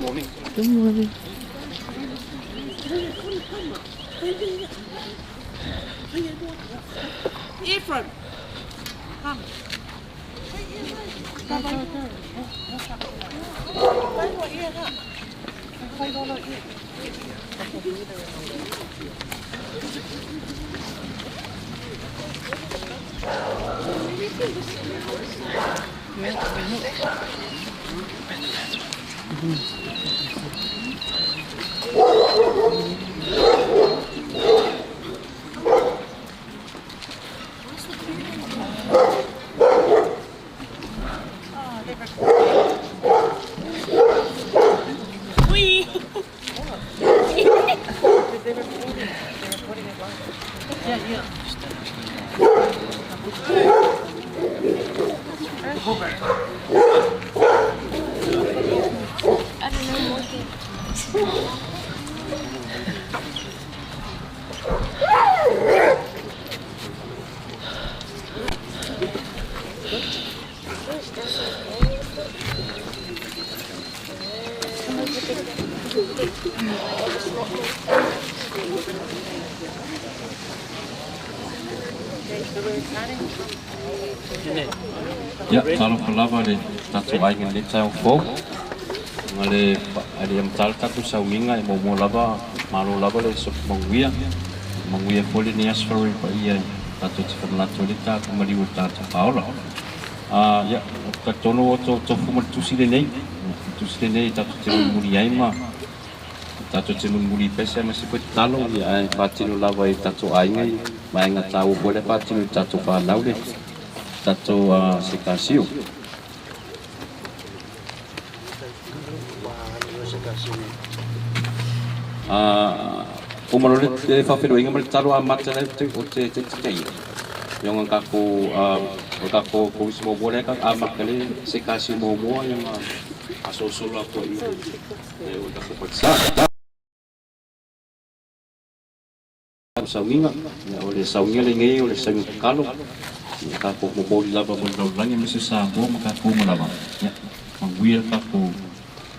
Morning. Good morning. Ephraim, come. Wee. I don't know more things. Ia, talofa lava le tatou aiga i lenei taeao fou. Ma le le amata le tatou sauniga e muamua lava malo lava le soifua manuia. Manuia foi lenei aso i paia tatou te famanatu ai le tatou maliu o le tatou faaola. Ia, ou te talitonu ua outou tofu ma le tusi lenei. Le tusi lenei tatou te mulimuli ai ma tatou te mulimuli pese aemaise foi tatalo ia ae faatino lava i tatou aiga i vaega taua foi lea faatino i tatou fanau le tatou sekasio. Uma loa le faafeiloaiga ma le tatalo amata lea o te taitaia. Ia ona tatou o tatou komisi muamua lea amata le sekasio muamua ia ona faasolosolo atu ai i o tatou patisa. Sauniga, o le sauniga lenei o le sauniga tatalo, ia tatou momoli lava mo le lalolagi aemaise Samoa ma tatou uma lava. Ia manuia le tatou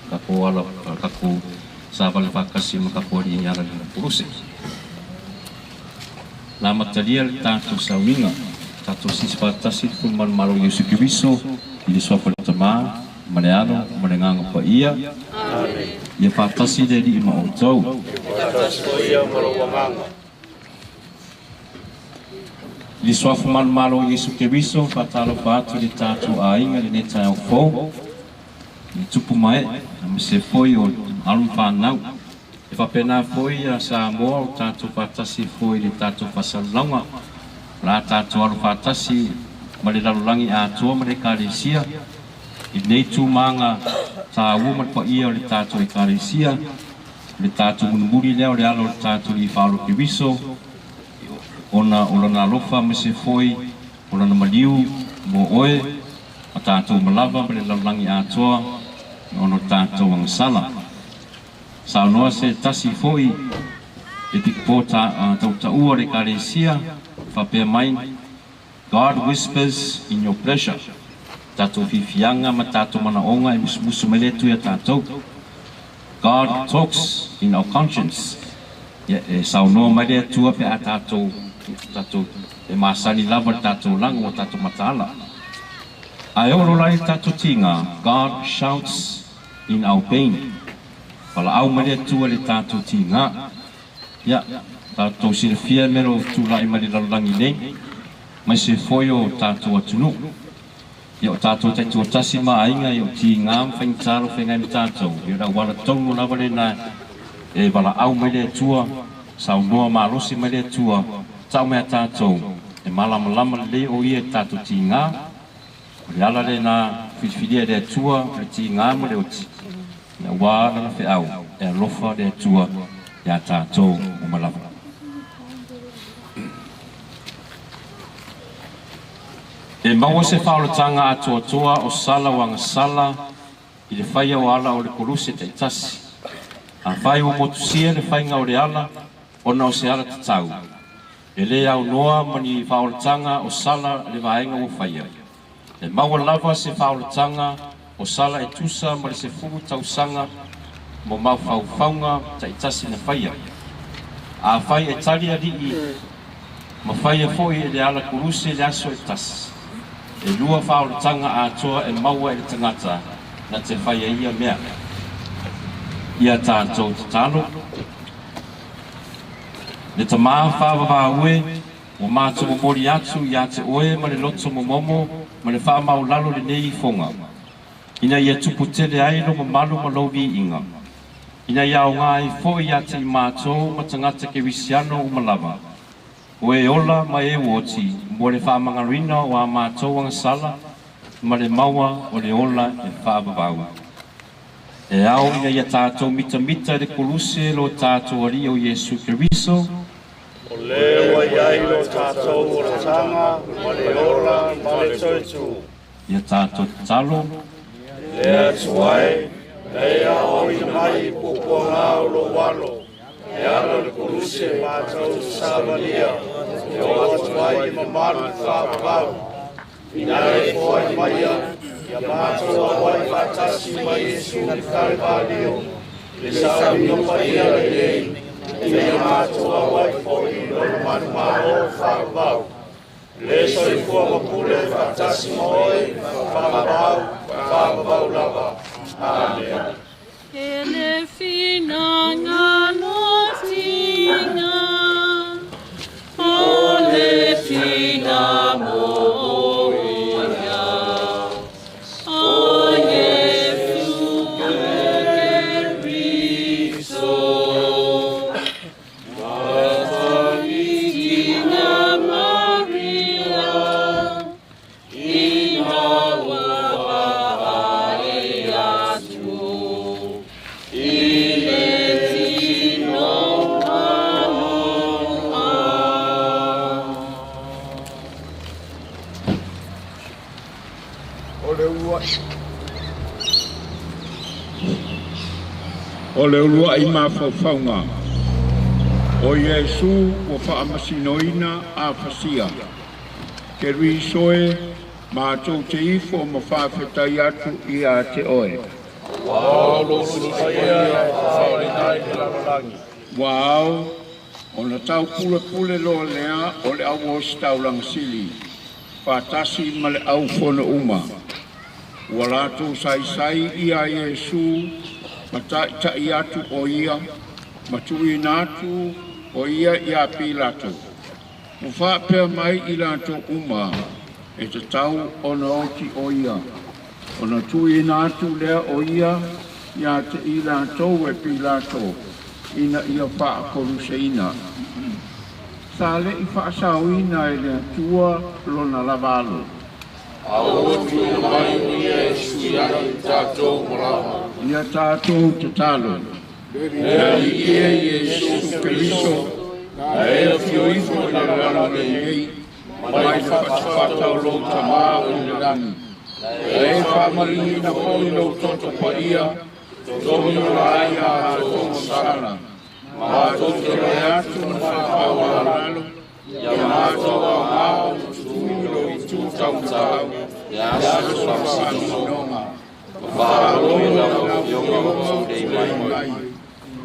tatou ala tatou savali faatasi ma tatou alii e ala i lana koluse. Na amatalia le tatou sauniga, tatou siisi faatasi i le Pule Manumalo o Iesu Keriso i le Suafa o le Tama ma le Alo ma le Agaga Paia. Amen. Ia faatasi le Alii ma outou. Faatasi foi ia ma lou agaga. I le Suafa Manumalo o Iesu Keriso, faatalofa atu i le tatou aiga i lenei taeao fou, i tupu ma ee, aemaise foi o alo ma fanau. E faapena foi ia Samoa o tatou faatasi foi i le tatou faasalalauga. O le a tatou alo faatasi ma le lalolagi atoa ma le Ekalesia i lenei tumaga taua ma le paia o le tatou Ekalesia, le tatou mulimuli lea o le alo o le tatou Alii Faaola Keriso, ona o Lona alofa aemaise foi o Lona maliu mo oe ma tatou uma lava ma le lalolagi atoa ona o le tatou agasala. Saunoa se tasi foi e pikopo tautaua o le Ekalesia faapea mai, God whispers in your pleasure, tatou fiafiaga ma tatou manaoga e musumusu mai le Atua ia tatou. God talks in our conscience, ia e saunoa mai le Atua pe a tatou tatou e masani lava le tatou laga ua tatou mataala. Ae oo loa la i le tatou tiga, God shouts in our pain. Valaau mai le Atua i le tatou tiga. Ia, tatou silafia mea o lo o tulai mai le lalolagi nei, maise foi o tatou atunuu. Ia, o tatou taitoatasi ma aiga, ia o tiga ma faigata o lo o feagai ma tatou, ia o le auala tonu lava lena e valaau mai le Atua, saunoa malosi mai le Atua, tau mai a tatou, e malamalama lelei o Ia i tatou tiga. O le ala lena filifilia e le Atua o le tiga ma le oti, auā lana feau e alofa le Atua iā tatou uma lava. E maua se faaolataga atoatoa o sala o agasala i le faia o ala o le koluse taitasi. Afai ua motusia le faiga o le ala ona o se ala tatau, e lē aunoa ma ni faaolataga o sala le vaega ua faia. E maua lava se faaolataga o sala e tusa ma le 10 tausaga mo mafaufauga taitasi na faia. Afai e tali alii ma faia foi e le ala koluse le aso e tasi, e 2 faaolataga atoa e maua e le tagata na te faia ia mea. Ia tatou tatalo. Le Tamā faavavau e, ua matou momoli atu iā te oe ma le loto momomo ma le faamaulalo lenei ifoga, ina ia tupu tele ai lo mamalu ma lou viiga, ina ia aogā ai foi ia te i matou ma tagata kerisiano uma lava, o e ola ma e uoti mo le faamagaloina o a matou agasala ma le maua o le ola e faavavau. E ao ina ia tatou mitamita i le koluse lo tatou Alii o Iesu Keriso, O lea ua i ai lo tatou olataga ma le ola ma le toetū. Ia tatou tatalo. Le Atua e, na e aoaoina mai i puapuaga o lou alo, e ala o le koluse matou te savalia, e o atu ai le mamalu faavavau. Ina e foai maia, ia matou auai faatasi ma Iesu i le Kalevalio, le sauniga paia lenei, ina ia matou auai foi i lona manumalo faavavau. Le soifua ma pule faatasi ma oe, faavavau, faavavau lava. Amene. E le finagalo tiga, o le tina mo'oia, o Iesu Keriso. Mataliiga Maria, ina ua vaai atu i le tino manu'a. O le uluai mafaufauga o Iesu ua faamasinoina afasia. Keriso e, matou te ifo ma faafetai atu iā te oe. Ua ao lou Tusi Paia e faasaoleina ai le lalolagi. Ua ao ona taupulepule loa lea o le auositaulaga sili, faatasi ma le aufono uma. Ua latou saisai iā Iesu ma taʻitaʻi atu o ia, ma tuuina atu o ia iā Pilato. Ua faapea mai i latou uma e tatau ona oti o ia. Ona tuuina atu lea o ia iā te i latou e Pilato ina ia faakoluseina. Sa leʻi faasaoina e le Atua lona lava alo. A ua tuuina mai o ia e sui ai i tatou uma lava. Ia tatou tatalo. Le Alii e Iesu Keriso, na e afio ifo i le lalolagi nei, mai le fatafata o lou Tamā o i le lagi, na e faamaliuina foi lou toto paia, totogi ola ai a matou agasala. Matou te loe atu ma le faamaualalo, ia matou aogā ona tutu i lou itu taumatau i aso o le faamasinoga, ma faalogologo i lau Afioga ua tulei mai.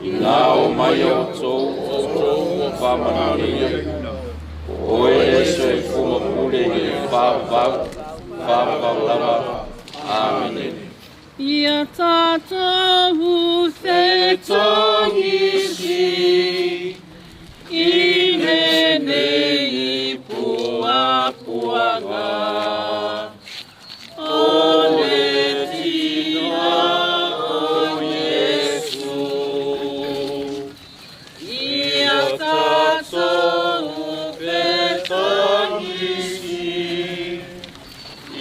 Ina o mai a outou, o outou ua faamanuiaina. O oe le soifua ma pule i le faavavau, faavavau lava. Amene. Ia tatou fetagisi i lenei puapuaga o le tina o Iesu. Ia tatou fetagisi i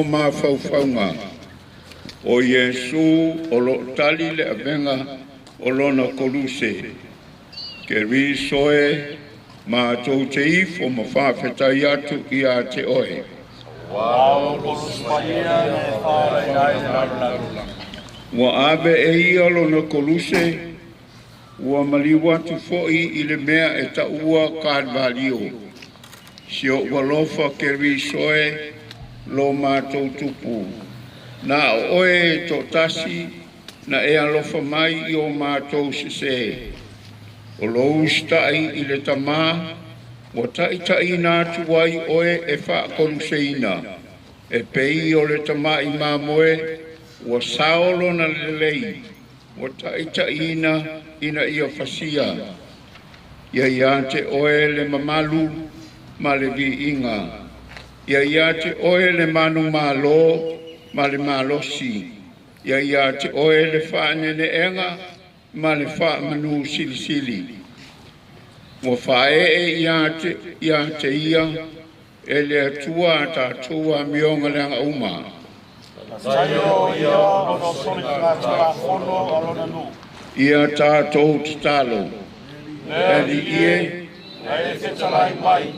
o mafaufauga. O Iesu o loo tali le avega o lona koluse. Keriso e, matou te ifo ma faafetai atu ia te oe. Ua ave e ia lona koluse, ua maliu atu foi i le mea e taua Kalvalio. Si ou alofa Keriso e, lo matou tupu. Na o oe e toatasi na e alofa mai i o matou sesē. O lou usitai i le Tamā, ua taitaiina atu ai oe e faakoluseina. E pei o le tamai mamoe ua sao lona lelei, ua taitaiina ina ia fasia. Ia ia te oe le mamalu ma le viiga. Ia ia te oe le manumalo ma le malosi. Ia ia te oe le faaneneega ma le faamanu silisili. Ua faaee ia te ia e le Atua a tatou amioga leaga uma. Ia tatou tatalo. Le Alii e, e fetalai mai,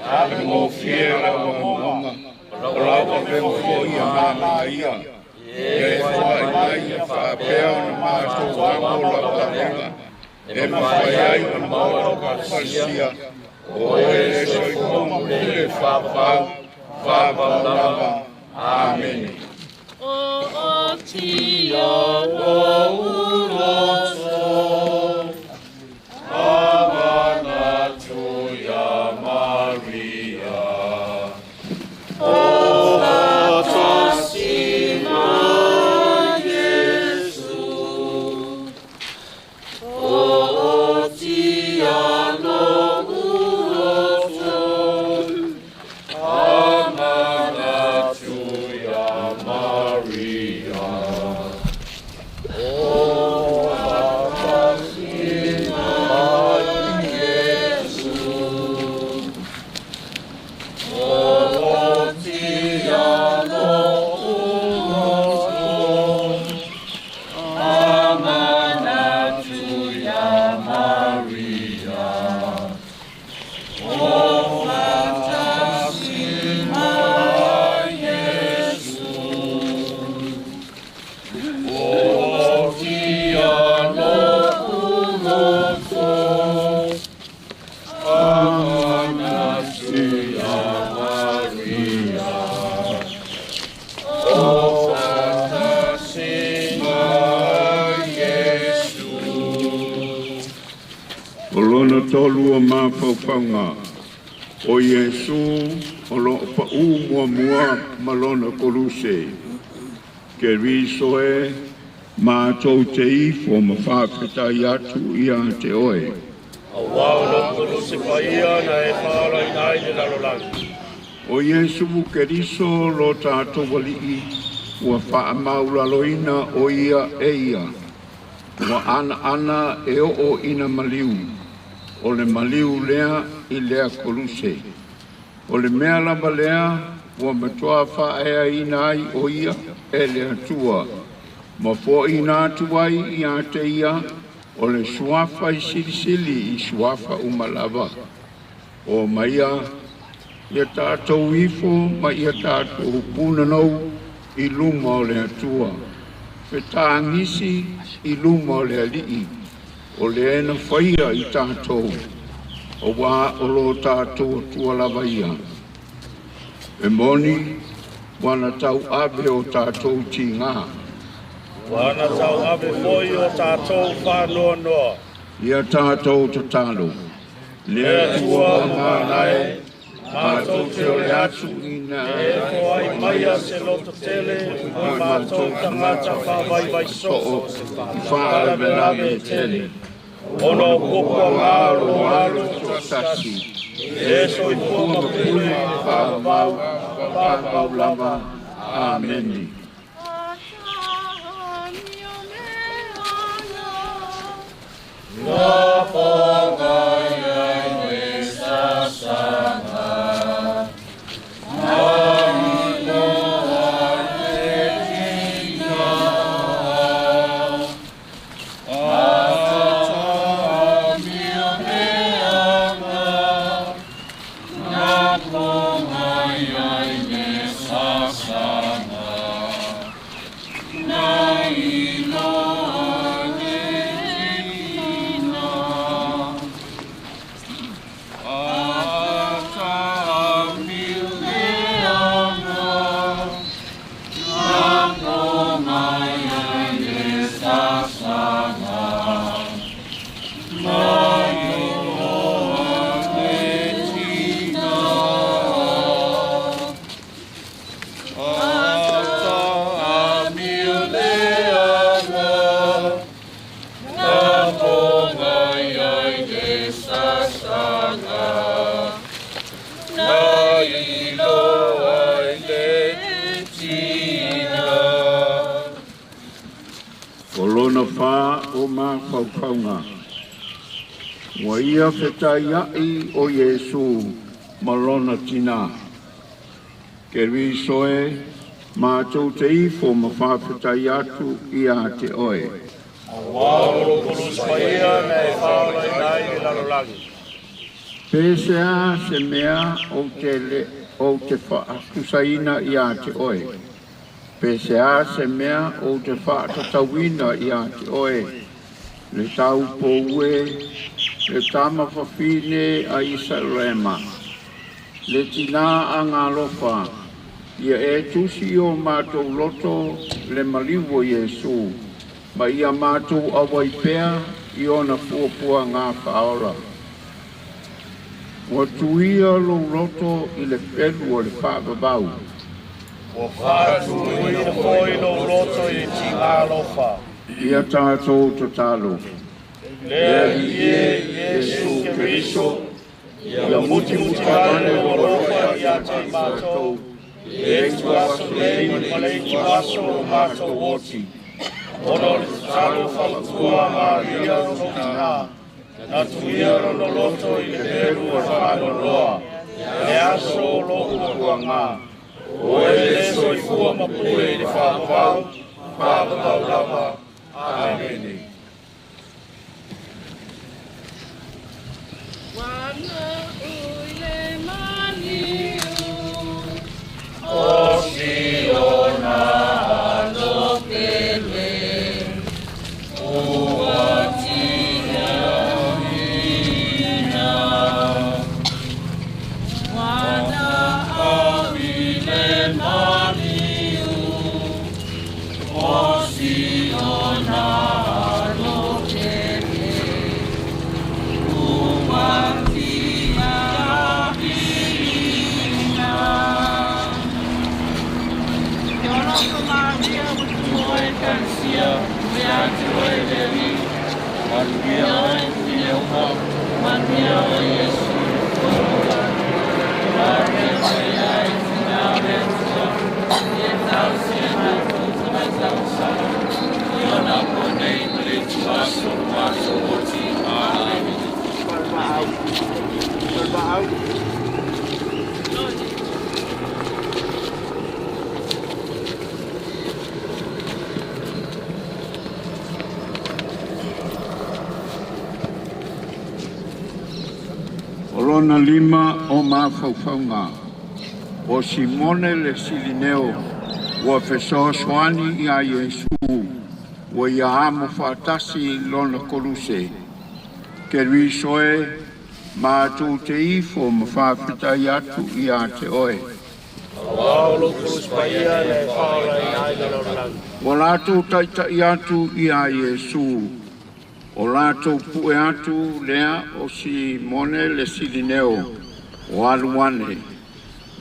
avegofie lau amoga, o lau avega foi ia mamaia. Ia e foai mai ia faapea ona matou amo lau avega, e mafai ai ona maua lau pasia. O oe le soifua ma pule faavavau, faavavau lava. Amene. O o tia lo uloto. Amanatu ia Maria. O fatasi ma Iesu. O tia lo uloto. Amanatu ia Maria. O fatasi ma Iesu. O tia lo uloto. Amanatu ia Maria. O fatasi ma Iesu. O tia lo uloto. Amanatu ia Maria. O fatasi ma Iesu. O lona tolu o mafaufauga. O Iesu o loo paū muamua ma lona koluse. Keriso e, matou te ifo ma faafetai atu ia te oe. Auā o lou koluse paia na e faaolaina ai le lalolagi. O Iesu Keriso lo tatou Alii ua faamaulaloina o ia e ia. Ua anaana e oo ina maliu. O le maliu lea i lea koluse. O le mea lava lea ua matuā faaeaina ai o ia e le Atua. Ma foaiina atu ai ia te ia o le suafa i silisili i suafa uma lava. O maia ia tatou ifo ma ia tatou punanou i luma o le Atua. Fetagisi i luma o le Alii. O le na faia i tatou. Auā o lo tatou Atua lava ia. E moni, ua na tauave o tatou tigā. Ua na tauave foi o tatou faanoanoa. Ia tatou tatalo. Le Atua mana e, matou te ole atu ina E foai maia se loto tele mo matou tagata faavaivai soo i faalavelave e tele. Ona o puapuaga o lou Alo Toatasi. Le soifua ma pule faavavau, faavavau lava. Amene. Na whangai ai me sasanga. fa o mafaufauga. Ua ia fetaiaʻi ʻo Iesū ma lona tinā. Keriso e, matou te ifo ma faafetai atu iā te oe. Auā o lou Koluse Paia na e faaolaina ai le lalolagi. Pe se a se mea ou te le ou te faatusaina iā te oe? Pe se a se mea ou te faatatauina iā te oe, le taupou e, le tama fafine a Isaraema, le tinā agalofa, ia e tusi i o matou loto le maliu o Iesu, ma ia matou auai pea i ona fuafuaga faaola. Ua tuia lou loto i le pelu o le faavavau. Ua faatuina foi lou loto i le tiga alofa. Ia tatou tatalo. Le Alii e, Iesu Keriso, ia mutimuti vane lou alofa ia te i matou, i le ituaso nei ma le ituaso o lo matou oti, ona o le tatalo fautua a Maria lona tinā, na tuia lona loto i le pelu o le faanoanoa, i le aso o lou puapuaga. O oe le soifua ma pule i le faavavau, faavavau lava. Amene. O Siona alo pele, ua tigaina. Ua au i le maliu, o Siona alo pele, ua tigaina. Ke ona o Maria ua tumoe Ekalesia, ia te oe le Alii. Manuia oe i le uma, manuia oe Iesu lou ola. Maria mai ai tina o le Atua, ia talosia matou tamaita o sala, i ona po nei ma le ituaso o lo matou oti. Amene. O lona lima o mafaufauga, o Simone le Silineo ua fesoasoani iā Iesu ua ia amo faatasi lona koluse. Keriso e, matou te ifo ma faafetai atu iā te oe. Auā o lou Koluse Paia na e faaolaina ai le lalolagi. Ua latou taitaʻi atu iā Iesu, o latou puʻe atu lea o Simone le Silineo, o alu ane,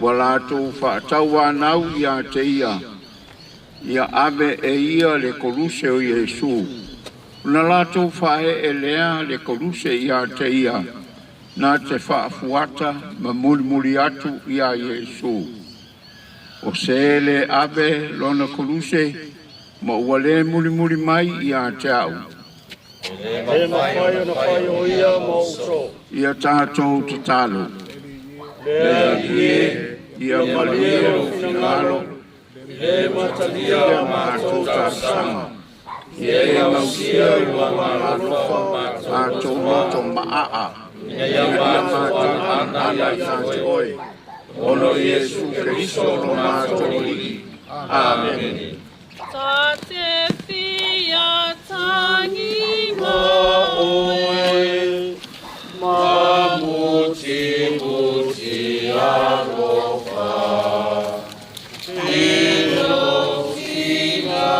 ua latou faatauanau iā te ia, ia ave e ia le koluse o Iesu. Ona latou faaee lea le koluse iā te ia, na te faafuata ma mulimuli atu iā Iesu. O se le ave lona koluse ma ua le mulimuli mai iā te a'u. E le mafai ona fai o ia ma ou uso. Ia tatou tatalo. Le Alii e, Ia malie lou finagalo, i le matalia o matou talosaga, ia e gausia i lou agaga alofa matou loto maaa, ina ia matou anoano ia te oe, ona o Iesu Keriso lo matou Alii. Amene. Ta te fia tangi ma oe, ma mutimuti alofa, i lou tiga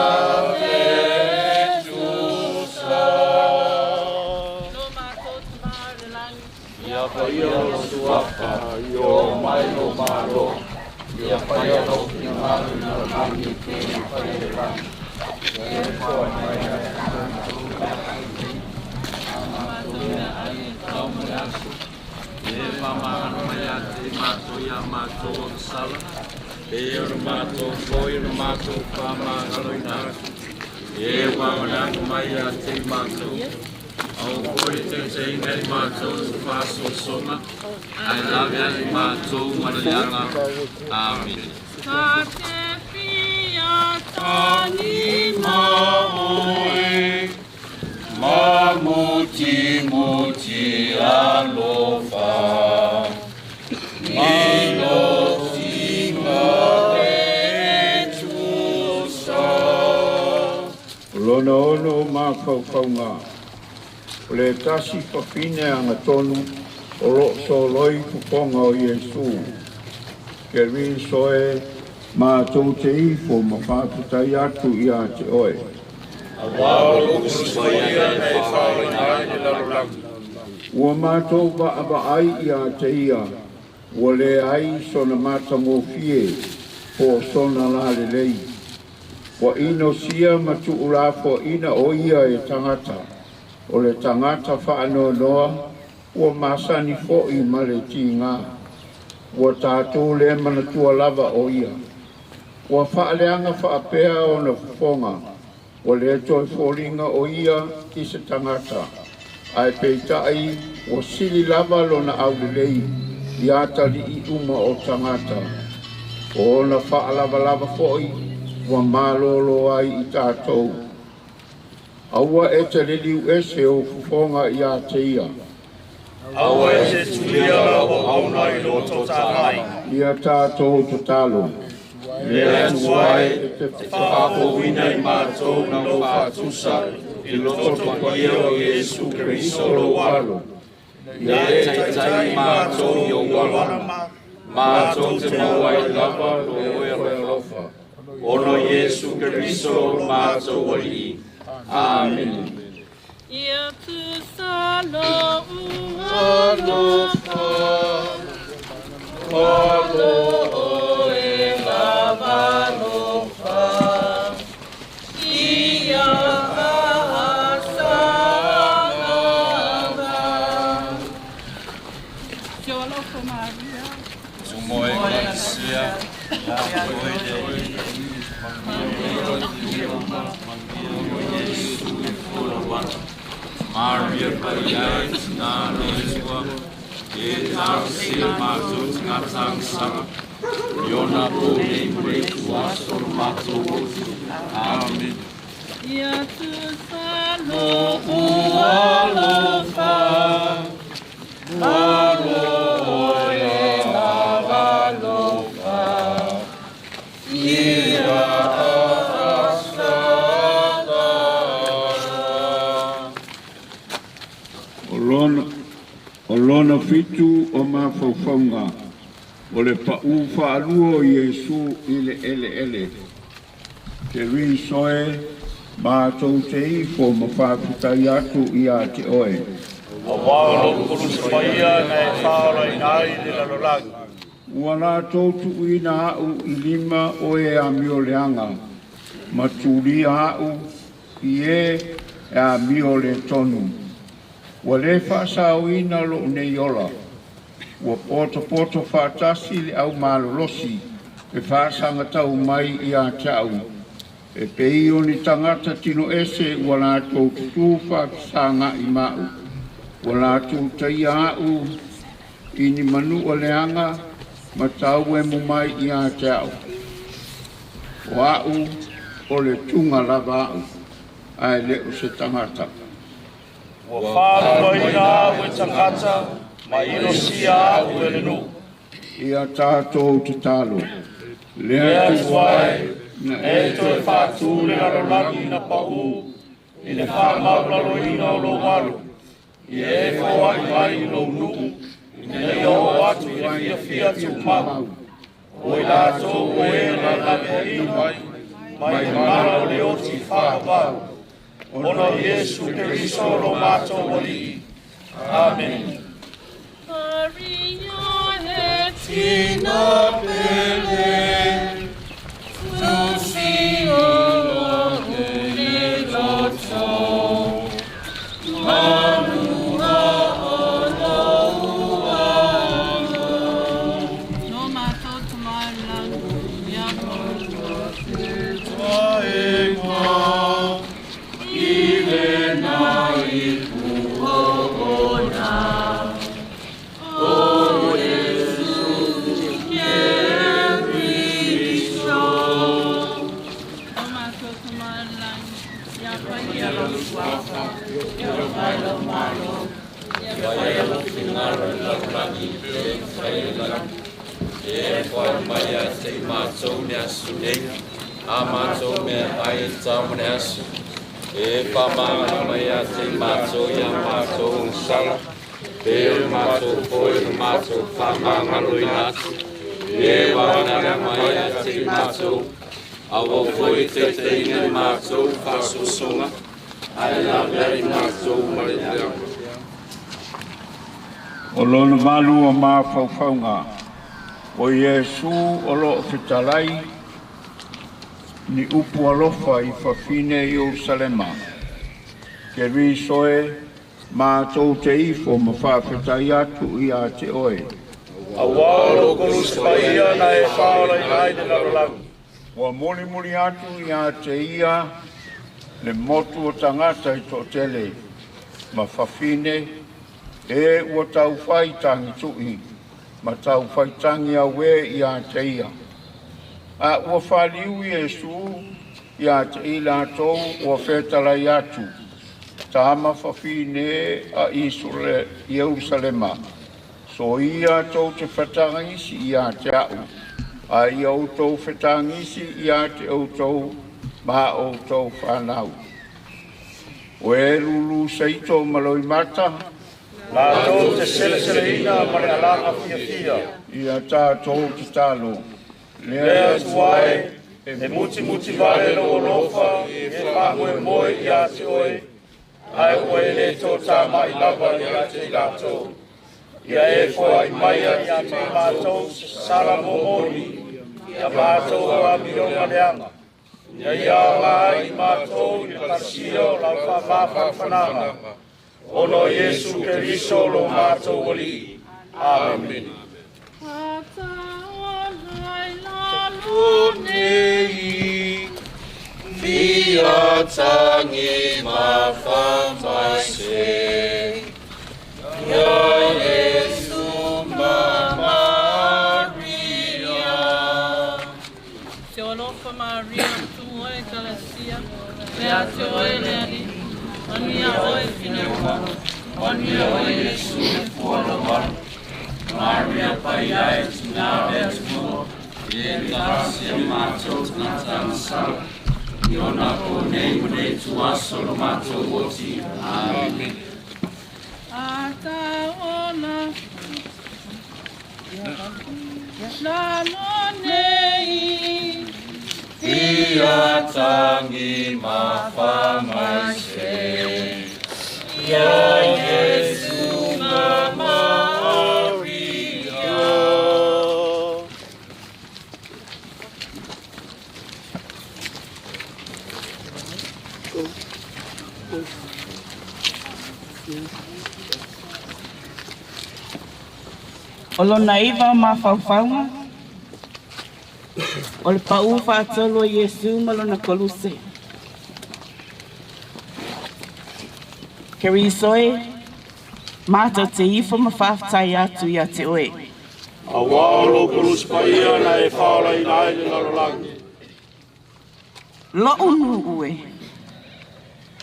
fetusa. Lo matou Tama i le lagi. Ia paia lou Suafa, ia oo mai lou Malo, ia faia lou finagalo i le lagi e pei ona faia i le lani. Ia e foai mai ia te matou meaai nei, a matou meaai e tau ma le aso, ia e faamagalo mai ia te matou i a matou agasala, e pei ona matou foi ona matou faamagaloina atu. E ua malaga mai ia te i matou, aua foi le taitaiga i matou i se faasoasoga, ae lave ane i matou ma le leaga. Amene. Ta te fia tagi ma oe, Ma muti muti alofa, O lona ono o mafaufauga, o le tasi fafine agatonu o loo soloi fofoga o Iesu. Keriso e, matou te ifo ma faafetai atu iā te oe. Auā o lou Koluse Paia na e faaolaina ai le lalolagi. Ua matou vaavaai iā te ia, ua leai sona matagofie po o sona lalelei. Ua inosia ma tuulafoaina o ia e tagata, o le tagata faanoanoa ua masani foi ma le tigā. Ua tatou le manatua lava o ia. Ua faaleaga faapea ona fofoga, ua le toe foliga o ia i se tagata, ae peitai ua sili lava lona aulelei i atalii uma o tagata. O ona faalavalava foi ua malōlō ai i tatou. Aua e te liliu ese ou fofoga iā te ia. Aua e te tulia lau auauna i lō totāgai. Ia tatou tatalo. Le Atua e, e te faafouina i matou na lou faatusa i le loto paia o Iesu Keriso lou Alo, ia e taitai i matou i ou ala, matou te maua ai lava lo oe alofa, ona o Iesu Keriso lo matou Alii. Amene. Ia tusa lou alofa, Alo oe lava alofa, Ia a'asagana. Tio alofa Maria. Tumu Ekalesia, ia oe le Alii, manuia le Atua, manuia o Iesu e fua lau ala. Maria Paia e tinā le Atua, e talosia matou tagata agasala, i ona pō nei ma le ituaso o lo matou oti. Amene. Ia tusa lou alofa, Alo oe lava alofa, Ia a'asagana. O lona fitu o mafaufauga, o le paʻū faalua o Iesu i le eleele. Keriso e, matou te ifo ma faafetai atu iā te oe. Auā o lou Koluse Paia na e faaolaina ai le lalolagi. Ua latou tuuina aʻu i lima o e amioleaga, ma tulia aʻu i e e amio le tonu. Ua lē faasaoina loʻu nei ola. Ua potopoto faatasi le au malolosi e faasagatau mai iā te aʻu, e pei o ni tagata tino ese ua latou tutū faafesagaʻi maʻu. Ua latou taia aʻu i ni manua leaga ma tauemu mai iā te aʻu. O aʻu o le tuga lava aʻu, ae le o se tagata. Ua faaluaina au e tagata, ma inosia au e le nuu. Ia tatou tatalo. Le Le Atua Atua e, e, na na e e toe faatū le lalolagi na paʻū i le faamaualaloina o lou Alo, ia e foai mai i lou nuu, ina ia oo atu i le fiafia tuumau, o i latou o e na laveaina mai mai le mala o le oti faavavau, ona o Iesu Keriso lo matou Alii. Amene. Maria e tina pele, Tusi o lou le loto, Manua o lou alo. No matou tama i le lagi, ia Malo, ia faia lou finagalo i le lalolagi e pei ona faia i le lagi. Ia e foai mai ia te i matou i le aso nei, a matou meaai e tatau mo le aso. E faamagalo mai ia te i matou i a matou agasala, pei o le matou foi o le matou faamagaloina atu, e vagana mai ia te i matou, aua foi e taitaiina i matou i faasoasoga, ae lavea i matou ma le leaga. O lona malu o mafaufauga, o Iesu o lo o fetalai ni upu alofa i fafine i Ierusalema. Keriso e, matou te ifo ma faafetai atu ia te oe. Auā o lou Koluse Paia na e faaolaina ai le lalolagi. Ua mulimuli atu ia te ia le motu o tagata i toatele ma fafine e ua taufai tagitu'i ma taufai tagi auē ia te ia. A ua faliu Iesu ia te i latou ua fetalai atu, tama fafine a Ierusalema, soia tou te fetagisi ia te a'u, a ia outou fetagisi ia te outou ma outou fanau. O e lulu seito ma loimata, Latou te seleseleina ma le alaga fiafia. Ia tatou tatalo. Le Atua e, e mutimuti vale lou alofa e faamoemoe ia te oe, ae ua e le toatamai lava ia te i latou. Ia e foai maia ia te i matou se sala momoli ia matou amioga leaga. Ia ia aoga ai i matou i le kalasia o lau faamafanafanaga, ona o Iesu Keriso lo matou Alii. Amene. Nei, fia tangi ma se, Ia Iesu ma Maria. Te alofa Maria, tumu oe Ekalesia, ia te oe le Alii, manuia oe fine uma, manuia oe Iesu e fua lou alo. Maria Paia e tina o le Atua, e talosia matou tagata agasala, i ona po nei ma le ituaso o lo matou oti. Amene. Ataola lalo nei, Fia tangi ma se, Ia Iesu ma Maria. O lona iva o mafaufauga, o le paʻū faatolu o Iesu ma lona koluse. Keriso e, matou te ifo ma faafetai atu ia te oe. Auā o lou Koluse Paia na e faaolaina ai le lalolagi. Lo'u nuu e,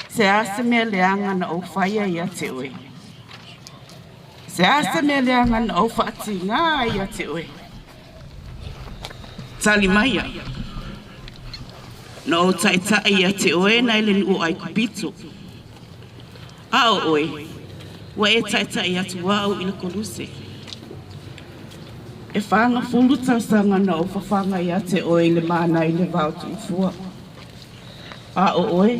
se a se mea leaga na ou faia ia te oe? Se a se mea leaga na ou faatigā ai ia te oe? Tali maia. Na ou taʻitaʻi ia te oe nai le nuu o Aikupito. A o oe, ua e taʻitaʻi atu a'u i le koluse. E 40 tausaga na ou fafaga ia te oe i le mana i le vao tuufua. A o oe,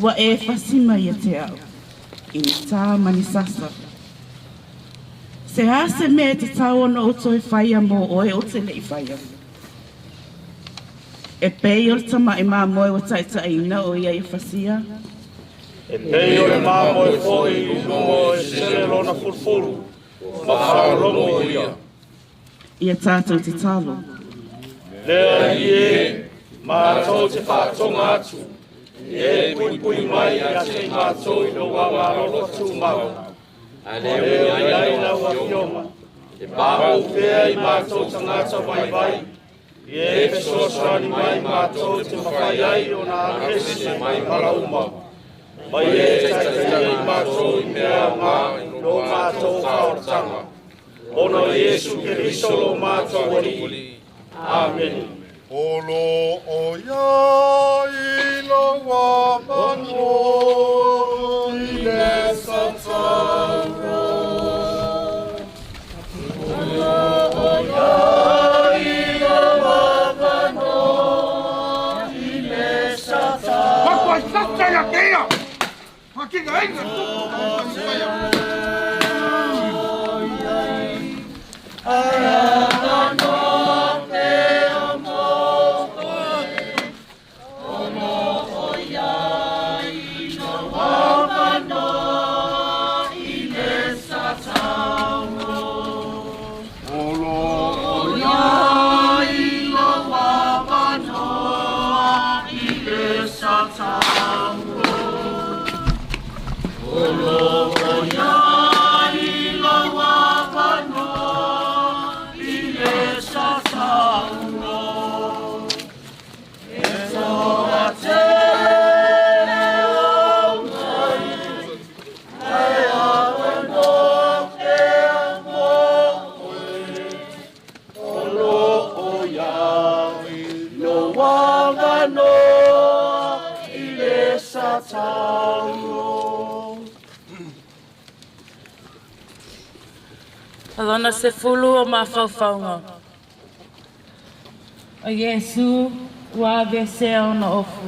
ua e fasi mai ia te a'u, i ni tā ma ni sasa. Se a se mea e tatau ona ou toe faia mō oe ou te leʻi faia? E pei o le tamaʻi mamoe ua taʻitaʻiina o ia ia fasia. E pei o le mamoe foi i luga e sele lona fulufulu, ma faalogo ia. Ia tatou tatalo. Le Alii e, matou te faatoga atu, e puipui mai ia te i matou i lou agaalofa tumau. A A lea lea ua ua i ai i ai lau lau Afioga, Afioga, e e paʻū paʻū pea i matou tagata vaivai, ia e fesoasoani mai matou te mafai ai ona alu ese mai mala uma. Ma ia e taitaia i matou i mea aoga i lo matou faaolataga. Ona o Iesu Keriso lo matou Alii. Amene. O lo o ia i lou avanoa i le satauro. O lo o ia i lou avanoa i le satauro. O lo o ia i lou avanoa i le satauro. O lo o ia i lou avanoa i le satauro. E toatele le aumai, ae avanoa pea mo oe. O lo o ia i lou avanoa i le satauro. Lona 10 o mafaufauga. O Iesu ua aveesea ona ofu.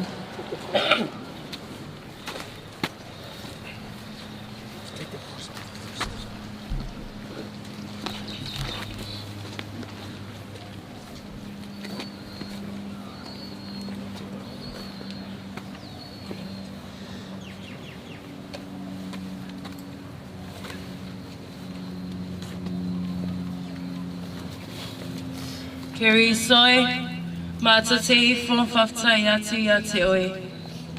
Keriso e, matou te ifo ma faafetai atu ia te oe.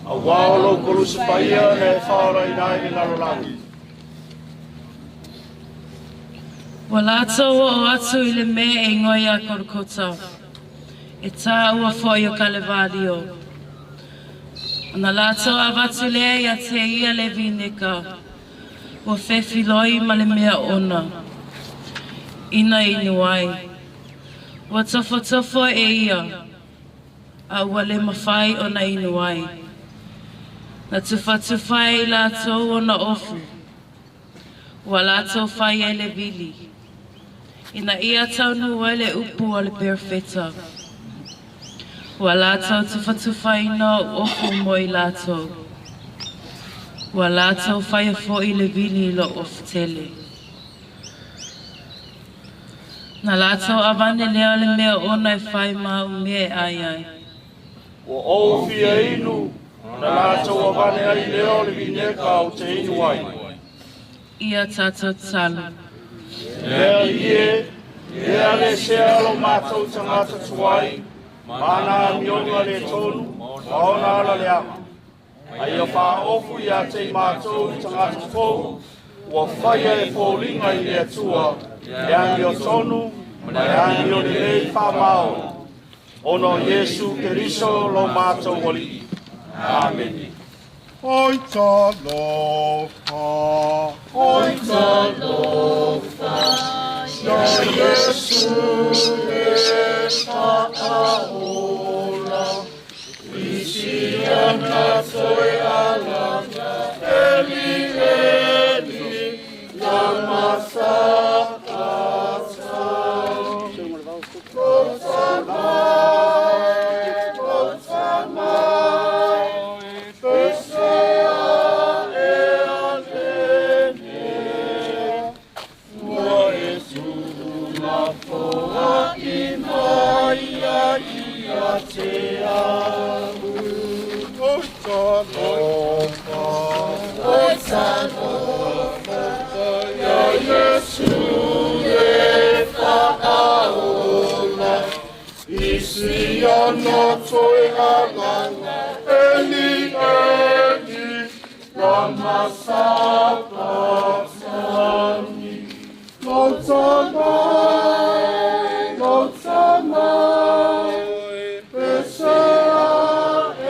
Auā o lou Koluse paia na e faaolaina ai le lalolagi. Ua latou oo atu i le mea e igoa ia Kolokota, e taua foi o Kalevalio. Ona latou avatu lea ia te ia le vineka, ua fefiloi ma le mea ona, ina inu ai. Ua tofotofo e ia, a ua le mafai ona inu ai. Na tufatufa e i latou ona ofu, ua latou fai ai le vili, ina ia taunuu ai le upu a le perofeta. Ua latou tufatufaina ou ofu mo i latou. Ua latou faia foi le vili i lou ofu tele. Na latou avane lea o le mea ona e fai ma au mea e ai ai. Ua ou fia inu, na latou avane ai lea o le vineka ou te inu ai. Ia tatou tatalo. Le Alii e, e aveesea lo matou tagata tuai, ma ana amioga le tonu, ma ona ala leaga. A ia faaofu ia te i matou i tagata fou, ua faia e foliga i le Atua, le amiotonu ma le amiolelei faamaoni. Ona o Iesu Keriso lo matou Alii. Amene. Oi talofa, oi talofa, ia Iesu e faaola, i si ana toe alaga, eli eli, lama sabachthani. Lotsa mai, lotsa mai, pesea e alene, ua e tuulafoai mai ai ia te au. Oi talofa, oi talofa, ia Iesu e faaola, i si ana toe alaga, eli eli, lama sabachthani. Lotsa mai, lotsa mai, pesea e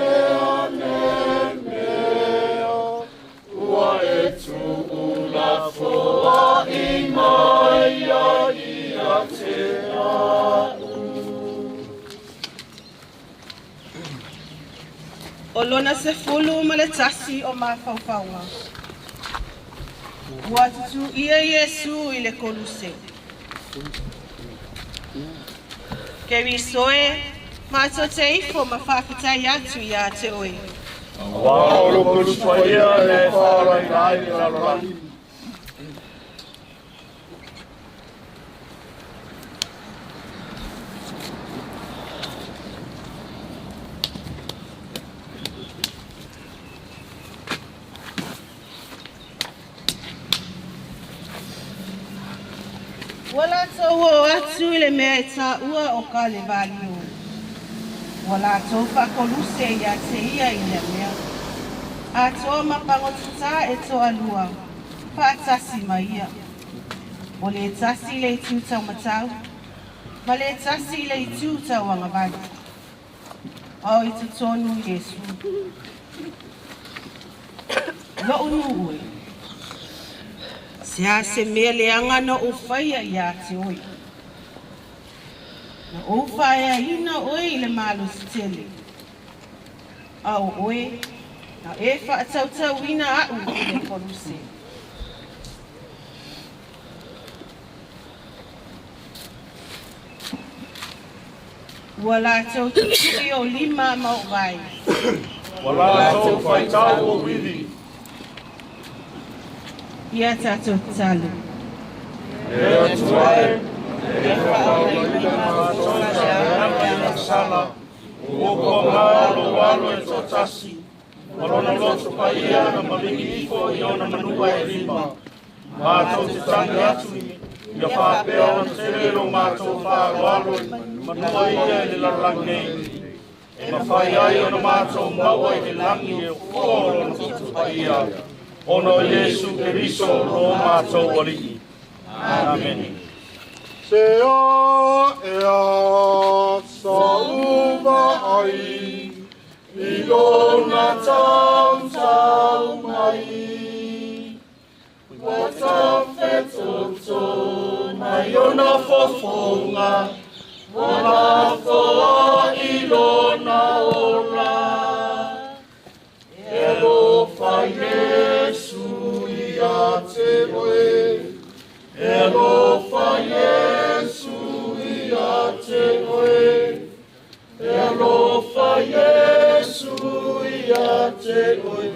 anemea, te a'u. O lona 11 o mafaufauga. Ua tutuia Iesu i le koluse. Keriso e, matou te ifo ma faafetai atu iā te oe. Auā o lou Koluse Paia na e faaolaina ai le lalolagi. Ua latou oo atu i le mea e taua o Kalevalio. Ua latou faakoluse ia te ia i lea mea. Atoa ma pagotata e toalua, faatasi ma ia. O le tasi i le itu taumatau, ma le tasi i le itu tauagavale. A o i totonu Iesu. Lo'u nuu e, se a se mea leaga na ou faia iā te oe? Na ou faaeaina oe i le malosi tele, a o oe na e faatautauina a'u i le koluse. Ua latou tutui ou lima ma ou vae. Ua latou faitau ou ivi. Ia tatou tatalo. E Atua e, e faaolaina matou i le agaga i agasala, ua puapuaga lou Alo e toatasi, ma lona loto paia na maligi ifo i ona manua e lima. Matou te tagi atu ia faapea ona tele lo matou faaaloalo i manua ia i le lalolagi nei, e mafai ai ona matou maua i le lagi e fua o lona toto paia, ona o Iesu Keriso lo matou Alii. Amene. Se a ea sa uva ai i lona tautau mai. Ua tafetoto mai ona fofoga, ua lafoa i lona ola. E alofa Iesu ia te oe, e alofa Iesu ia te oe, e alofa Iesu ia te oe,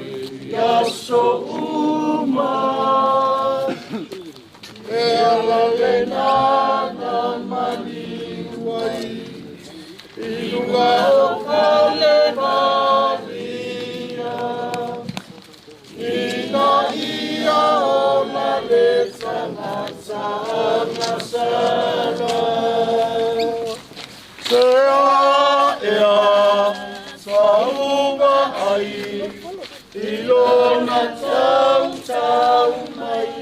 i aso uma. E ala lena na maliu ai, i luga o Kalevaria, ina ia ola le tagata agasala. Se a ea sa uva ai i lona tautau mai.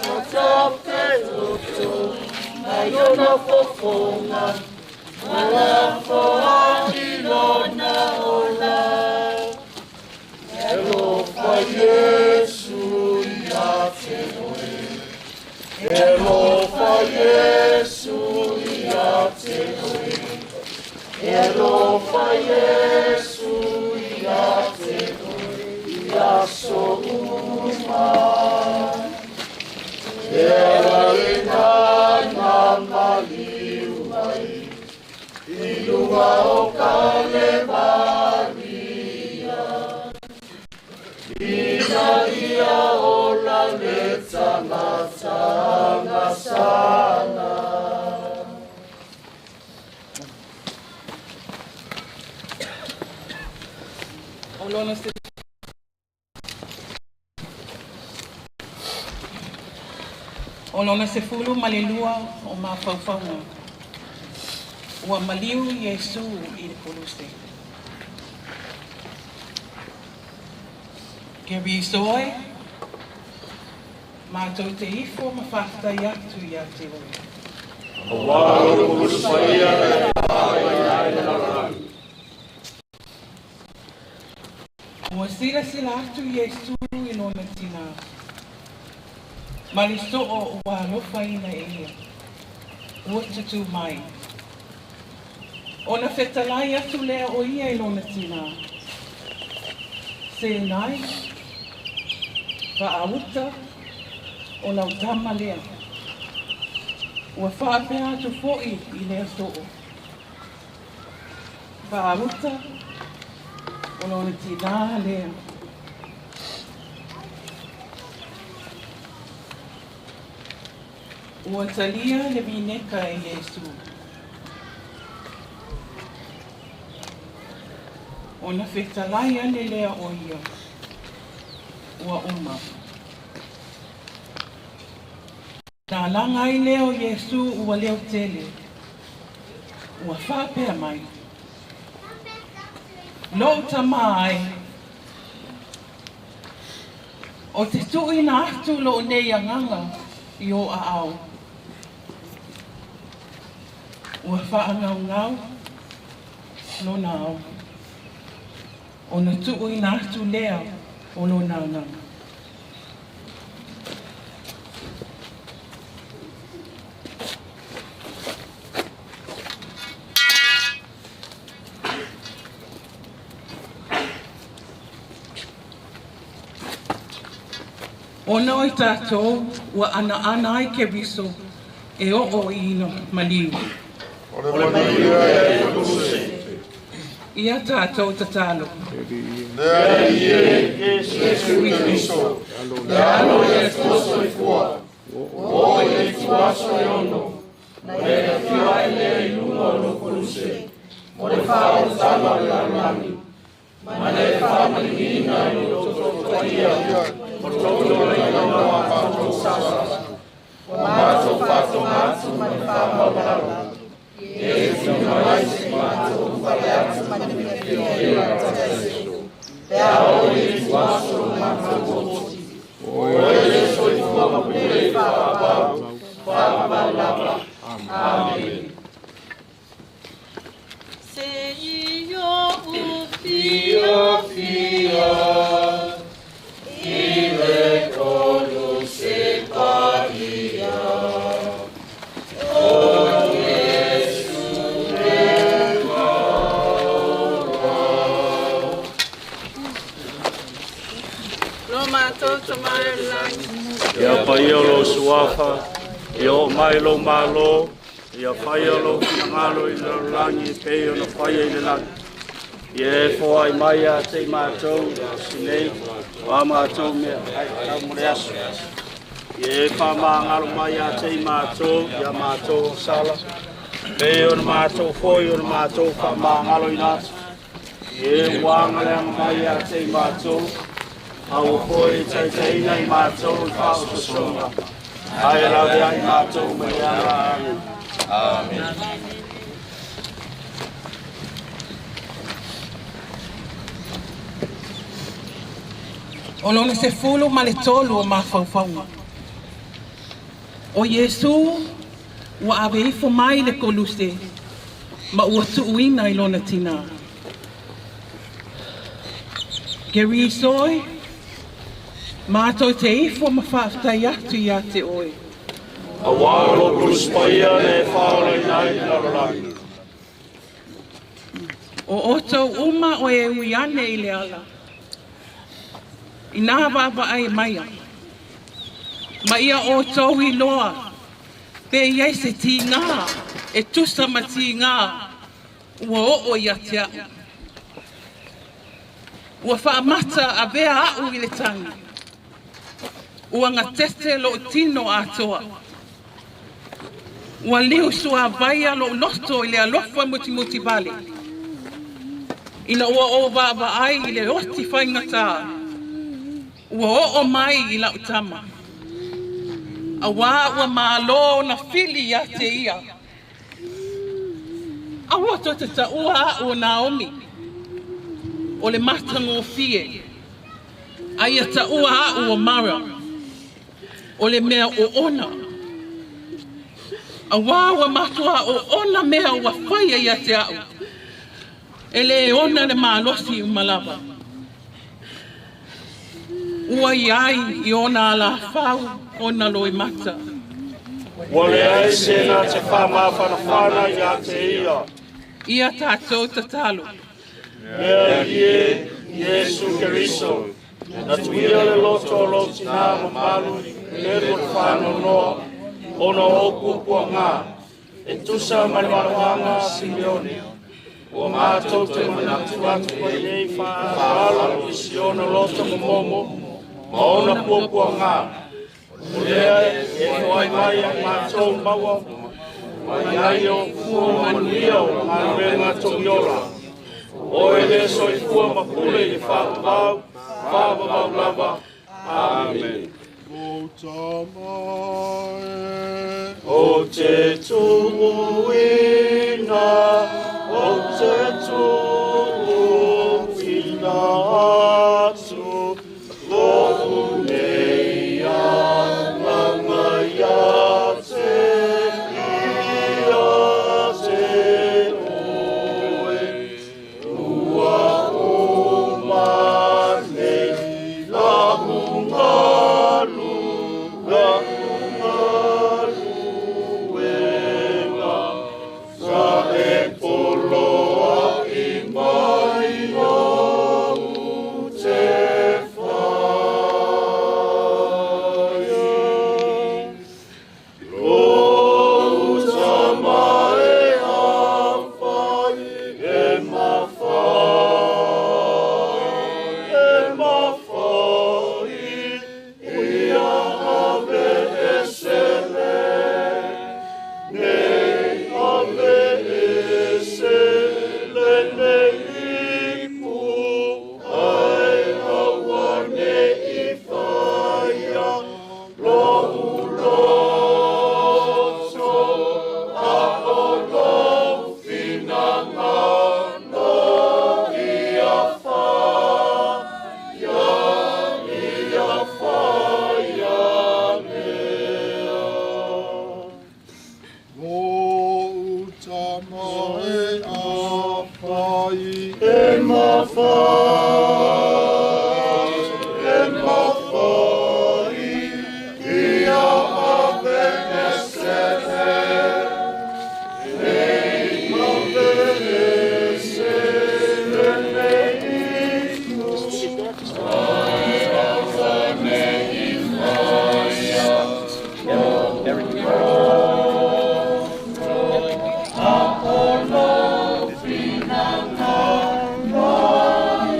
Ua tafetoto mai ona fofoga, ua lafoa i lona ola. E alofa Iesu ia te oe, e alofa Iesu ia te oe, e alofa Iesu ia te oe, i aso uma. E ala lena na maliu ai, i luga o Kalevaria, ina ia ola le tagata agasala. O lona se O lona 12 o mafaufauga. Ua maliu Iesu i le koluse. Keriso e, matou te ifo ma faafetai atu iā te oe. Auā lou Koluse Paia na e faaolaina ai le lalolagi. Ua silasila atu Iesu i lona tinā. Ma le so'o ua alofaina e ia ua tutū mai. Ona fetalai atu lea o ia i lona tinā. Senai, faauta o lau tama lea. Ua faapea atu fo'i i lea so'o. Faauta o lona tinā lea. Ua talia le vineka e Iesu. Ona fetalai ane lea o ia. Ua uma. Na laga ai lea o Iesu ua leo tele. Ua faapea mai. Lo'u tamā e. Ou te tuuina atu lo'u nei agaga i ō aao. Ua faagaugau lona ao. Ona tuuina atu lea o lona agaga. Ona o i tātou ua anaana ai Keriso e oo i ina maliu. O le manuia e i koluse. Ia tātou tatalo. Le Alii e, Iesu Keriso, le Alo i le Atua Soifua, ua oo i le ituaso e ono, na e afio ai lea i luga o lou koluse, mo le faaolataga o le lalolagi, ma le faamaliliina i lo outou paia ma tautoga a matou sasa, ua matou faatoga atu ma le faamaualalo, ia e tuuina mai se i matou ulufale atu ma le fiafia i le pe a oo i le ituaso o matou oti. O oe le soifua ma pule i faavavau, faavavau lava. Amene. Se i o'u fiafia i le koluse paia o Iesu e maua. Lo matou Tamā i le lagi. Ia paia lou suafa, ia oo mai lou Malo, ia faia lou finagalo i le lalolagi e pei ona faia i le lagi. Ia e foai mai ia te i matou i le aso nei o a matou meaai tatau mo le aso. Ia e faamagalo mai ia te i matou i a matou agasala, pei ona matou foi ona matou faamagaloina atu. Ia e ua agaleaga mai ia te i matou, aua foi e taitaiina i matou i faaososoga, ae laveai matou mai le aga. Amene. Amene. O lona 13 o mafaufauga. O Iesu ua ave ifo mai le koluse ma ua tuuina i lona tinā. Keriso e, matou te ifo ma faafetai atu ia te oe. Auā lou koluse paia na e faaolaina ai le lalolagi. O outou uma o e ui ane i le ala, inā vaavaai maia, ma ia outou iloa pe i ai se tigā e tusa ma tigā ua oo ia te a'u. Ua faamata avea a'u i le tagi. Ua gatete lo'u tino atoa. Ua liu suavaia lo'u loto i le alofa mutimuti vale. Ina ua ou vaavaai i le oti faigatā, ua oo mai i la'u tama. Auā ua mālō ona fili ia te ia. Aua tou te taua a'u o Naomi, o le matagofie, a ia taua a'u o Mara, o le mea oona. Auā ua matuā oona mea ua faia ia te a'u, e lē ona le malosi uma lava. Ua i ai i ona alafau ona loimata. Ua leai se na te faamafanafana ia te ia. Ia tatou tatalo. Le Alii e, Iesu Keriso, na tuia le loto o lou tinā mamalu i le mo le faanoanoa ona o ou puapuaga, e tusa ma le maloaga a Simeone. Ua matou te manatu atu ai nei faaaloalo i si ona loto momomo ma ona puapuaga, o lea e foai mai ia i matou maua mai ai o fua manuia o galuega togiola. Oe le soifua ma pule i le faavavau, faavavau lava. Amene. Ou te tuuina, ou te tuuina atu lo'u nei agaga ia te ia te oe. Ua uma nei la'u galu, la'u galuega, sa e poloa'i mai ou te fai. Lou tama e afai, e mafai, e mafai, ia ave ese le, nei ave ese lenei ipu, ae aua ne'i faia lo'u loto, a o lou finagalo ia faia, ia faia lea. Lou tama e afai, E mafai, e mafai, ia ave ese le, nei ave ese lenei ipu, ae aua ne'i faia lo'u loto, a o lou finagalo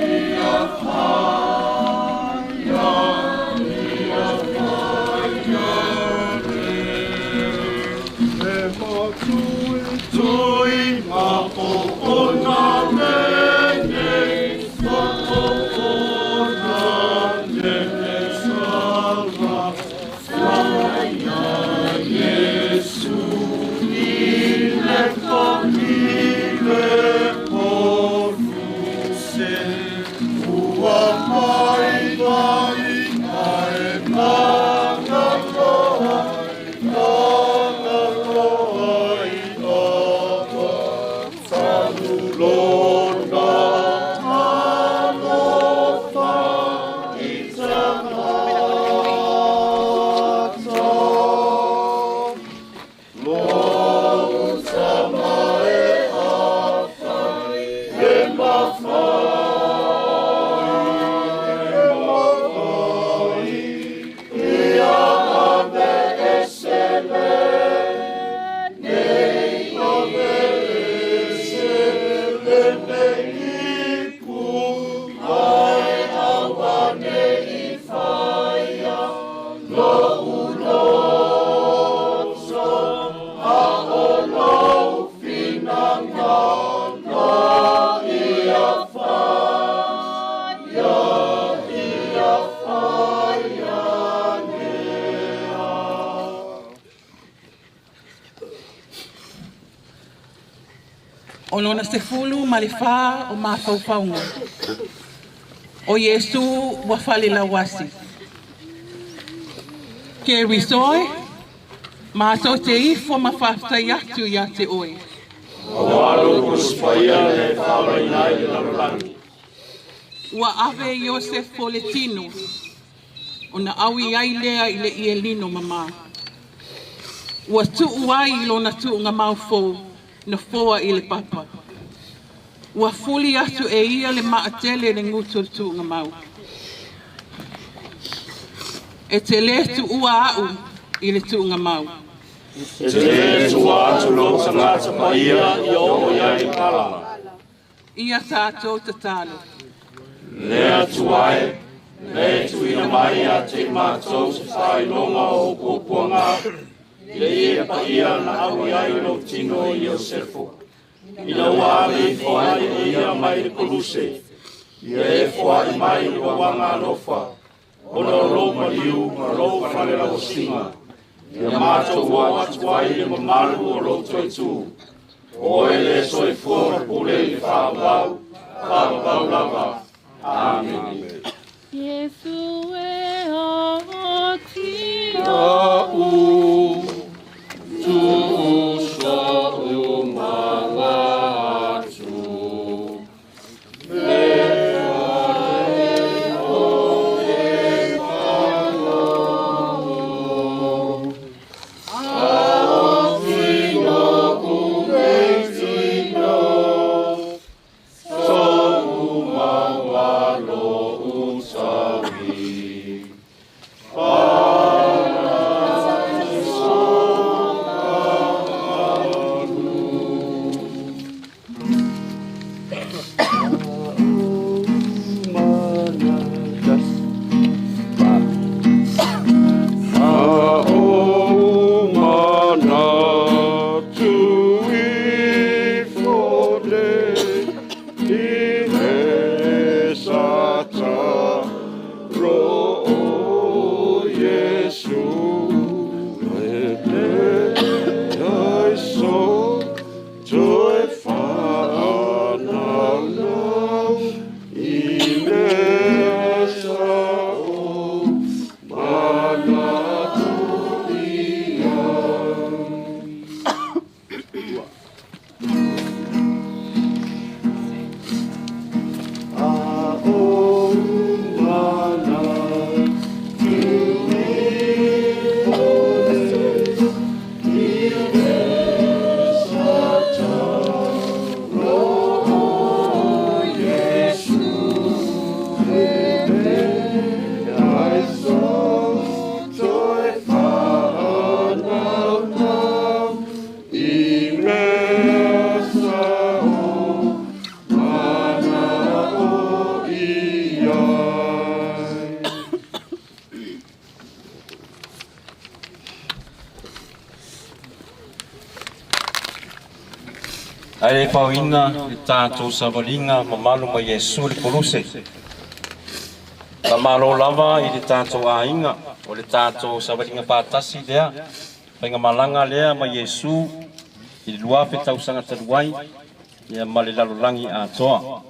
ia faia, ia faia lea. E matui Tui ma o ona nene, ma o ona nene sala, faia Iesu i le konile poluse, ua maimai ae magaloa, magaloa i ava, talu lona alofa i tagata. Lou tama e afai, e mafai, e mafai, ia ave ese le, nei ave ese lenei ipu, ae aua ne'i faia lo'u loto, a o lou finagalo ia faia, ia faia lea. O lona 14 o mafaufauga. O Iesu ua falelauasi. Keriso e, matou te ifo ma faafetai atu ia te oe. Auā lou Koluse Paia na e faaolaina ai le lalolagi. Ua ave Iosefo le tino. ona ʻaui ai lea i le ʻie lino mamā. Ua tuʻu ai i lona tuugamau fou nofoa i le papa. Ua fuli atu e ia le maʻatele i le gutu o le tuugamau. E te lē tuua aʻu i le tuugamau. E te lē tuua atu lou Tagata Paia ia oo i ai le pala. Ia tatou tatalo. Le Atua e, lea e tuuina mai ia te i matou se faailoga o ou puapuaga, i le ie paia na ʻaui ai lou tino i Iosefu, ina ua ave ifo ai e ia mai le koluse, ia e foai mai i lou aga alofa, ona o lou maliu ma lou falelauasiga, ia matou oo atu ai i le mamalu o lou toetū. O oe le soifua ma pule i le faavavau, faavavau lava. Amene. Iesu e aotia A'u tuu so'u manatu. Ae le paoina le tatou savaliga mamalu ma Iesu le Koluse. Faamalo lava i le tatou aiga o le tatou savaliga faatasi lea, faigamalaga lea ma Iesu i le 2000 tausaga talu ai ia ma le lalolagi atoa.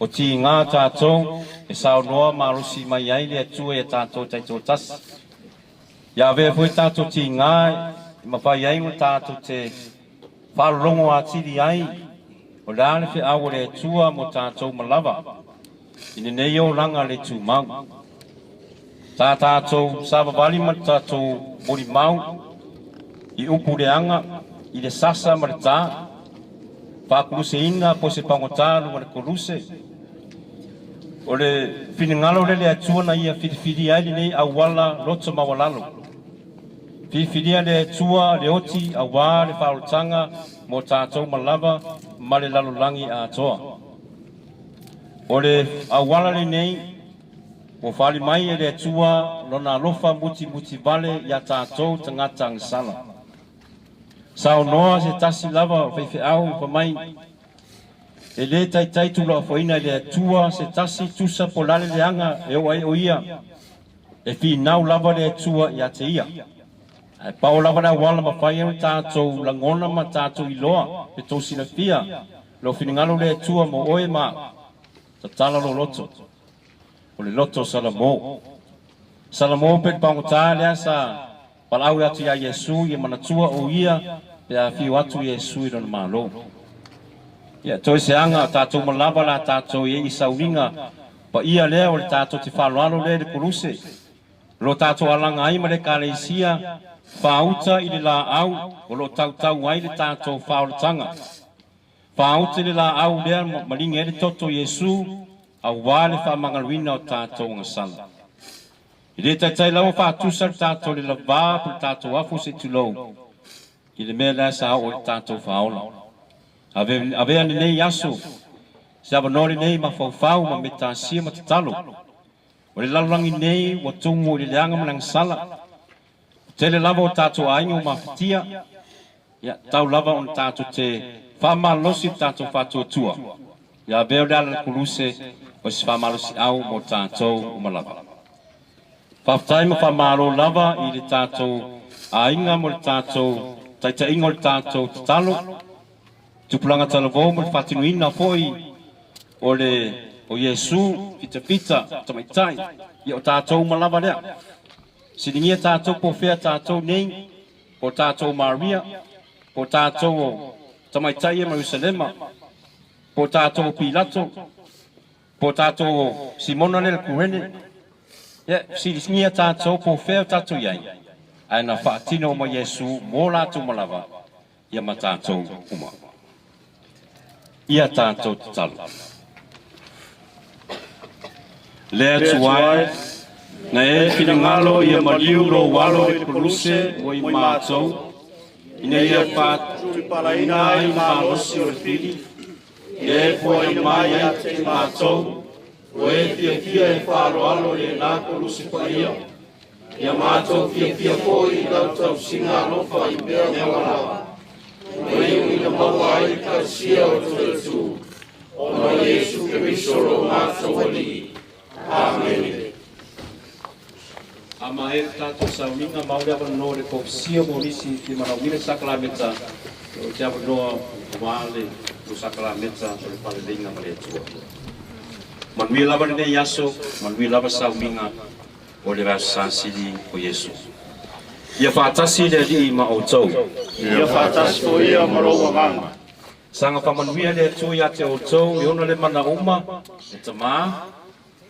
O tiga tatou e saunoa malosi mai ai le Atua ia tatou taitoatasi. Ia avea foi tatou tiga e mafai ai ona tatou te faalologo atili ai o le a le feau o le Atua mo tatou ma lava i lenei olaga le tumau. Sa tatou savavali ma le tatou molimau i upu leaga i le sasa ma le tā, faakuluseina po o se pagota luga o le koluse. O le finagalo lea le Atua na ia filifilia ai lenei auala loto maualalo. Filifilia le Atua le oti auā le faaolataga mo tatou ma lava ma le lalolagi atoa. O le auala lenei ua faaali mai e le Atua lona alofa mutimutivale iā tatou tagata agasala. Saunoa se tasi lava o faifeau fai mai, E lē taitai tuulafoaiina e le Atua se tasi tusa po o le a le leaga e oo ai o ia, e finau lava le Atua ia te ia. Ae pau lava le auala mafai ai ona tatou lagona ma tatou iloa pe tou silafia lou finagalo le Atua mo oe ma au. Tatala lou loto. O le loto o Salamo. Salamo pe le pagota lea sa valaau atu iā Iesu ia manatua o ia pe afio atu Iesu i lona malo. Ia, toe se aga o tatou ma lava la tatou i ai i sauniga. Paia lea o le tatou te faaaloalo lea i le Koluse, o lo tatou alaga ai ma le Ekalesia faauta i le laau o lo o tautau ai le tatou faaolataga. Faauta i le laau lea ma ligi ai le toto o Iesu auā le faamagaloina o tatou agasala. E le taitai lava faatusa le tatou le lavā po le tatou afu se i tulou i le mea lea sa oo i le tatou faaola. Avea lenei aso, se avanoa lenei mafaufau ma metasia ma tatalo. O le lalolagi nei ua tumu i le leaga ma le agasala. Ua tele lava o tatou aiga ua mafatia. Ia, tau lava ona tatou te faamalolosi le tatou faatuatua. Ia avea le ala i le Koluse o se faamalosiau mo tatou uma lava. Faafetai ma faamalo lava i le tatou aiga mo le tatou taitaiga o le tatou tatalo, tupulaga talavou mo le faatinoina foi o le o Iesu fitafita tamaitai, ia o tatou uma lava lea. Siligia tatou po o fea tatou nei, po o tatou o Maria, po o tatou o tamaitai ia ma Ierusalema, po o tatou o Pilato, po o tatou o Simona lea le Kurene. Ia, fesiligia tatou po o fea o tatou i ai, ae na faatino uma Iesu mo latou uma lava, ia ma tatou uma. Ia tatou tatalo. Le Atua e, na e finagalo ia maliu lou alo i le Koluse mo i matou, ina ia faatulipalaina ai le malosi o le fili, ia e foaina mai ia te i matou, o e fiafia e faaaloalo i lena Koluse paia, ia matou fiafia foi i lau tausiga alofa i mea uma lava, ua iu ina maua ai le Kalesia o Toetu, ona o Iesu Keriso lo matou Alii. Amene. A maea le tatou sauniga, mau le avanoa i le kofisia mo nisi e fia manaomia le sakalameta, o te avanoa aua le lo sakalameta o le faaleleiga ma le Atua. Manuia lava lenei aso, manuia lava sauniga o le Aso Sa Sili o Iesu. Ia faatasi le Alii ma outou. Ia faatasi foi ia ma lou agaga. Saga faamanuia le Atua ia te outou e ona le mana uma, le Tama,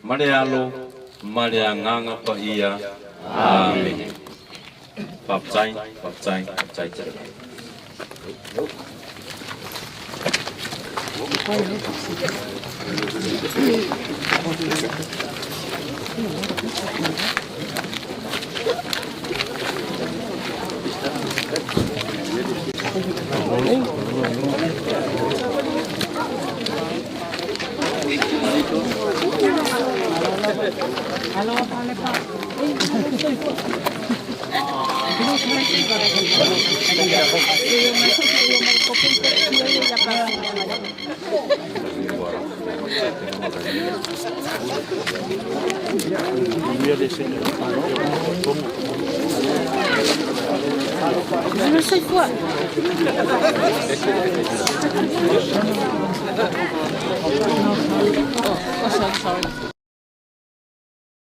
ma le Alo, ma le Agaga Paia. Amene. Faafetai, faafetai, faafetai tele. Oh, sorry.